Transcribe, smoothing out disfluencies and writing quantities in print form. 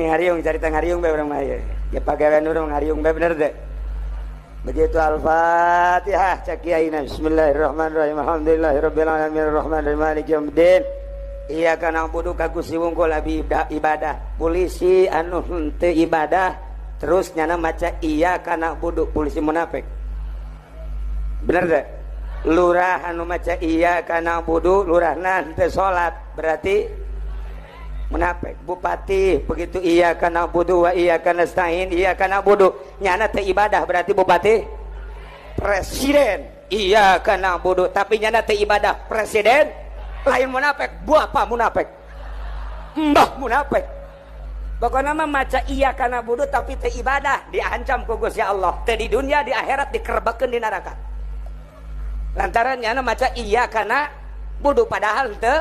Ngariung, carita ngariung bae urang mah ieu. Ya pagawean urang ngariung bae, bener teh? Begitu Al-Fatihah cek kiaina, bismillahirrahmanirrahim, alhamdulillahirabbil alamin arrahmanirrahim maliki yaumiddin iyyaka na'budu ka Gusti wungkul abi ibadah. Polisi anu henteu ibadah terus nyana maca iyyaka na'budu, polisi munafik. Bener teh? Lurah anu maca iyyaka na'budu, lurahna henteu salat, berarti munafik. Bupati begitu iyyaka na'budu wa iyyaka nasta'in, iyyaka na'budu, nyana teu ibadah, berarti bupati. Presiden iyyaka na'budu tapi nyana teu ibadah, presiden lain munafik, bapak munafik, mbah munafik. Pokoknya mah maca iyyaka na'budu tapi teu ibadah, diancam ku Gusti Allah, teu di dunia di akhirat dikerebekeun di neraka. Lantaran nyana maca iyyaka na'budu padahal teu